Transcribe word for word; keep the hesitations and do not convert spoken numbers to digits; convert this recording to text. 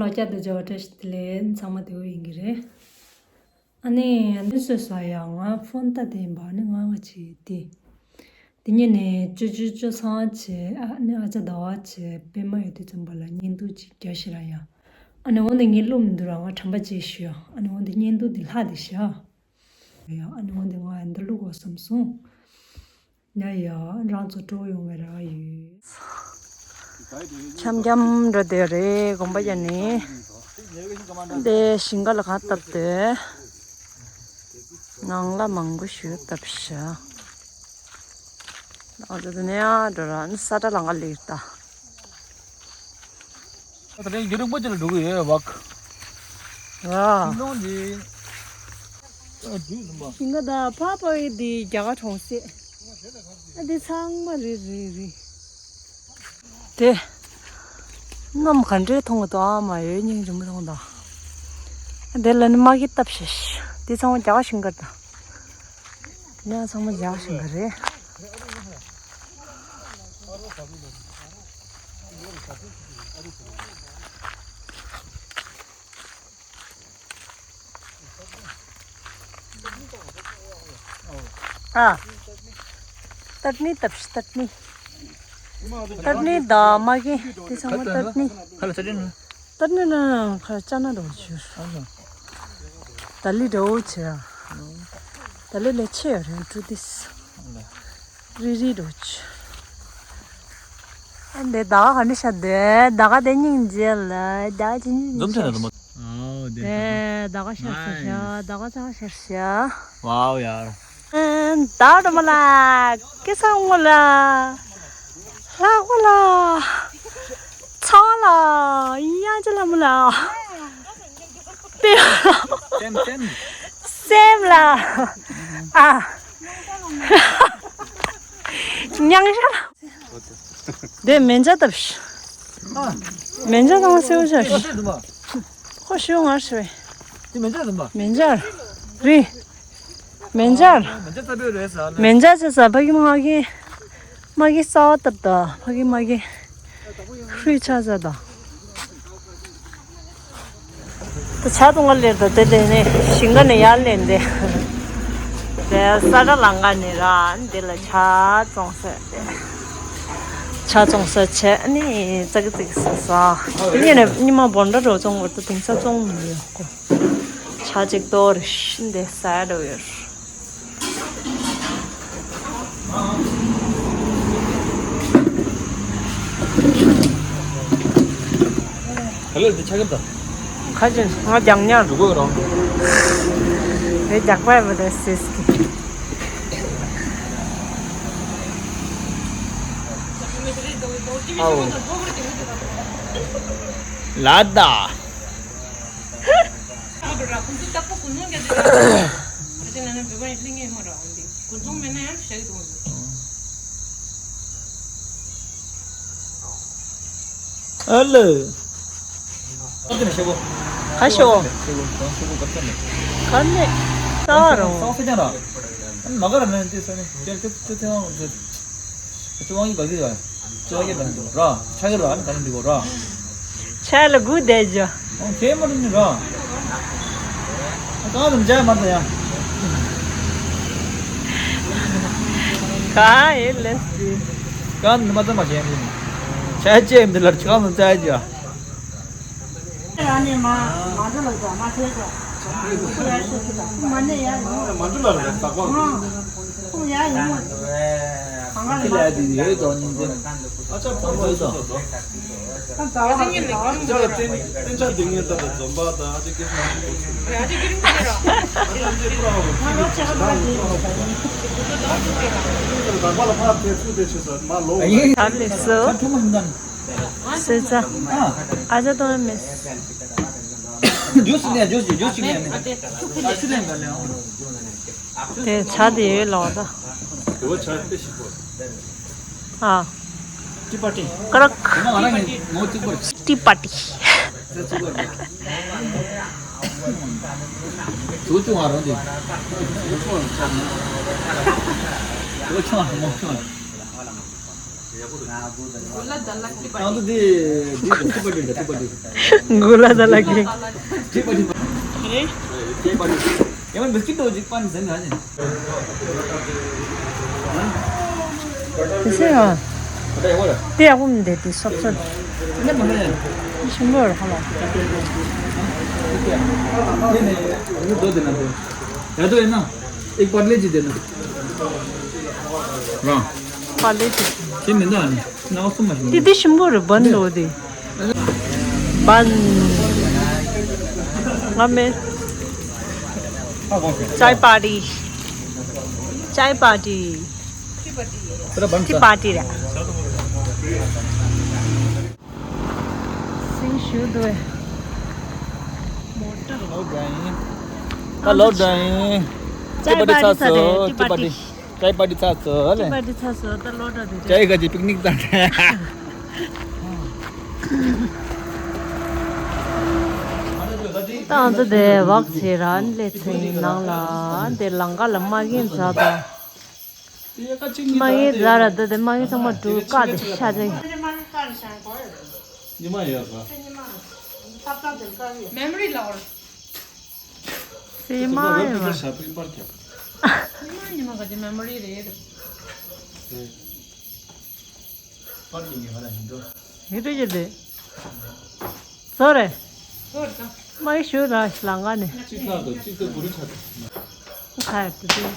ལོ་བརྒྱ་དང་བརྒྱ་བ་བཀྲ་ཤིས་བདེ་ལེགས། ཚང་མ་བདེ་པོ་ཡིན་གྱི་རེད། ཨ་ནི་ཡང་འདི་སོས་ས་ཡང་ང་ཕོན་ལྟ་དེ་ཡིན་པ། ཨ་ནི་ང་ང་ཆེ་དེ། དེ་ཉིན་ནས་ཅོ་ཅོ་ཅོ་ཚང་བྱས། ཨ་ནི་ཨ་ཅག་ཟླ་བ་བྱས། པད་མ་ཡོད་དུས་ཙམ་པ་ལ་བརྙན་ཐུང་ཅིག་རྒྱག་ཤི་ར་ཡ། ཨ་ནི་འོ་འདི་ངའི་བློ་མི་འདུག་ར། ང་དྲན་པ་བརྗེད་ཤི་ཡ། ཨ་ནི་འོ་འདི་བརྙན་ཐུང་འདི་ལྷག་དེ་ཤ། ཡ། ཨ་ནི་འོ་འདི་ང་ཡ་འདི་བླུག་གོ་བསམ་སོང་། ཡ་ཡ། རང་ཚོ་སྤྲོ་ཡོང་བའི་ར་ཡོད། འཁྱམ་འཁྱམ་འགྲོ་དེ་རེད། དགོན་པ་ཡ་ནི། འདི་ཞིང་ཁ་ལ་ཁ་བཏབ་སྟེ། ནང་ལ་མང་པོ་ཞིག་བཏབ་ཤག་ཨ་ཙི་དེ་ནས་ཡང་འགྲོ་ར་ནི་ས་ཁྲ་ལང་ག་ལིར་ད། ད་ལན་ཡུ་རོབ་པ་ཅིག་ལ་འགྲོ་གི་ཡོད་བག་ཨ། ཤིང་སྡོང་འདི། ཨ་འདུག་ཟིན་པ། ཞིང་ཁ་ད་ཕ་ཕ་ཡི་འདི་རྒྱ་གར་གྲོང་གསེབ། ཨ་འདི་ཚང་མ་རི་རི་རི། དེ། གནམ་ག་འདྲའི་མཐོང་གི་འདུག་ཨ་མ་ཡོད་སྙིང་རྗེ་མོ་མཐོང་དང་། དེ་ལ་ནི་མ་གི་བཏབ་ཤེས། དེ་ཚང་མ་རྒྱ་གར་ཞིང་ཁ་དང་། དེ་ནས་ཚང་མ་རྒྱ་གར་ཞིང་ཁ་རེད། ཨ། ཏར་ནི་བཏབ་ཤི། ཏར་ནི། ཏར་ནི་དང་མ་གི་དེ་ཚང་མ་ཏར་ནི། ཁ་ལ་ས་ཏྲེ་ནི། ཏར་ནི་ན་ཁ་ལ་ཅ་ན་རོ་ཆུ། ད་ལི་རོ་ཆེ། ད་ལི་ལས་ཆེ་རེད་ཀྲུ་ཏིས། རི་རི་རོ་ཆུ། ཨ་འདི་ད་ག་ནི་ཤ་དེ་ད་ག་དེ་སྙིང་རྗེ་ལ་ད་ཅི་སྙིང་རྗེ། འཛོམས་ཆ་ན་ལ་མ། ཨའོ་དེ་ད་ག་ཤ་ཤ་ཤ་ད་ག་ཚ་ཤ་ཤ། ཝའོ་ཡར། ཨན་ད་ར་མ་ལ་ཀེ་ས་ངོ་ལ་ལ་ངོ་ལ་ཚ་ལ་ཡ་ཅི་ལ་མ་ལ། པེ། སེམས་སེམས། སེམས་ལ། ཨ། མྱང་ཤ་ལ། དེ་མེ་འཇའ་བཏབ་ཤི། མེ་འཇའ་དང་སེའུ་འཇའ་ཤི། ཁོ་ཤིའུ་ངར་ཤི་བས། དེ་མེ་འཇའ་རེད་པ། མེ་འཇའ་རེད། མེ་འཇར། མེ་འཇར་ཚ་པོ་རེད་ཟ་ལེ། མེ་འཇར་ཚ་ཟ་ཕ་གི་མ་གི། མ་གི་སའོ་ཏབ་ད་ཕ་གི་མ་གི། ཧྲུའི་ཆ་ཟ་ད། ད་ཆ་ཏོང་ག་ལེར་ད་དེ་ལས་ནས་ཞིང་ཁ་ནས་ཡར་ལེན་ཏེ། དེ་ས་ཁྲ་ལང་ག་ནས་ར་འདི་ལ་ཆ་བཙོང་ས་ཏེ། ཆ་བཙོང་ས་བྱས་ནི་ཙག་ཙིག་ས་ས། དེ་ནས་ཉི་མ་བོན་ད་རོ་བཙོང་བར་དུ་དེང་ས་བཙོང་མི་ཡོད་ཀོ། ཆ་གཅིག་གཏོར་ཤིན་ཏེ་ཟ་འགྲོ་ཡོད། ག་ལེར་འདི་ཆ་གི་ད། ཁ་ཅན་ང་རྒྱག་ཉག་འགྲོ་གོ་རང་། རེ་རྒྱག་པ་མི་འདྲ་སིས་ཀི། ཨའོ། ལ་ད། ཨ་ལེ། ཁ་ཤོ། གར་ནས་ལྟ་རོགས། ཅོ་ཡི་ར། ཆ་གི་ར་ནི་ག་ནི་འདི་གོ་ར། ཆ་ལ་གུ་དེ་ཇོ། ཨོ་ཁེ་མ་རུ་ནི་ར། གང་དུ་མཇལ་མ་ད་ཡ། ག་ཨེ་ལེ་སི། གང་དུ་མ་ད་མ་ཤེས་ནི། ཆ་ཅེ་མི་ལར་ཆ་གང་དུ་མཇལ་ཇོ། ར་ནི་མ་མ་འགྲོ་ལ་ཟ་མ་ཤེས་ཇོ། ཁུ་ཡ་ཤེས་ཁུ་ད་ཁུ་མ་ནི་ཡ་ཡོང་། མ་འགྲོ་ལ་ཟ་ཟ་གོ། ཁུ་ཡ་ཡོང་། གང་ག་ལ་ཡ་དེ་ཡོད་དོ་ཉིན་དེ། ཨ་ཅག་ཕོ་ཚོད་དོ། ཨ་ཟ་བ་ཟ་བ། ཅག་ལ་བསྟན་བསྟན་ཆ་དེ་ངས་ད་ལ་འཛོམས་པ་དང་ཨ་ཅག་སྐད་ཆ་མང་པོ་ཚོད། ཨ་ཅག་སྐད་རིང་དེ་ར། ཨ་ཅག་འདི་པུ་ར་ཧོ། ང་ལོ་ཆེ་ཁ་ད་ལ་ཕ་དེ་ཚུད་དེ་ཆེ་ས་མ་ལོ། ཨ་ཡེ། ད་ལེ་སོ། ཁ་ཐུ་མ་ཧིན་དང་། སེ་ཙ། ཨ། ཨ་ཅག་ཏོ་མེ་མེ། ཇུས་ནས་ཇུས་ཇུས་ཅིག་ནས་ནས། ཨ་སི་ལེན་ག་ལེ། དེ་ཆ་དེ་ཡོད་ལོ་ད། དེ་བ་ཆ་དེ་ཞིག་པོ། ཨ། ཏི་པ་ཏི། ཀ་རག། དེ་མ་ང་རང་ངས་ངོ་གཅིག་པར། ཏི་པ་ཏི། དེ་གཅིག་པར། དེ་ཆུང་ཆུང་ང་རང་དེ། དེ་ཆུང་ཆུང་ང་རང་མོ་ཆུང་། ཏང་ཏུ་དེ་དེ་ཏི་པ་ཏི་འདྲ་ཏི་པ་ཏི། གུ་ལ་ད་ལ་གི། ཏི་པ་ཏི་པ། ཡང་མི་སྐྱིད་དོ་ཅིག་པ་ནི་ཟེར་ན་ནི། དེ་སེ་ཡང་། དེ་ཡག་པོ་མི་འདུག་དེ་སོབ་སོབ། ཞིམ་པོ་རེད་ཧ་ལ། དེ་ནས་ཡུ་དོ་དེ་ན་དེ། ཡ་དོ་ཡིན་ན། ཨེག་པར་ལེ་ཇི་དེ་ན། རང་། པར་ལེ་ཇི། དེ་མི་འདུག་ཨ་ནི། ན་གསུམ་མ་ཞིམ་པོ། དེ་དེ་ཞིམ་པོ་རེད་བན་ལོ་དེ། བན། ང་མེད། ཅའི་པར་ཊི། ཅའི་པར་ཊི། ཏི་པར་ཊི་ར། སིང་ཞུ་དུ། ཧ་ལོ་ཌན། ཅའི་པར་ཊི་ཚར་སོང་། ཅའི་པར་ཊི། ཅའི་པར་ཊི་ཚར་སོང་ལེ། ཅའི་པར་ཊི་ཚར་སོང་། ད་ལོ་ཌན་དེ། ཅའི་ག་ཅི་པིག་ནིག་ད། ཏང་ཏུ་དེ་བག་ཚེ་ར་ལེ་ཚེ་ནང་ལ་དེ་ལང་ཀ་ལ་མ་གིན་ཛ་ད། མ་གིན་ཛ་ར་ད་དེ་མ་གིན་ཚང་མ་འགྲུལ་ཀ་དེ་ཤ་ཚེ། ཉི་མ་ཡོད་པ། མེ་མོ་རི་ལ་བར། སེ་མ་ཡོད་པ། ཉི་མ་ཉི་མ་ག་དེ་མེ་མོ་རི་རེད། པར་གྱི་ངེས་པ་ལ་ཧིན་རུ། ཧིན་རུ་ཡོད་དེ། ཟོ་རེད། ཟོ་རེད་ད། མ་ཡི་ཞུ་ར་ལང་ག་ནས། གཅིག་ལྷག་དང་གཅིག་ཏུ་བུ་རུ་ཆ་དང་། ཁ་ཡ་དུ་དུ།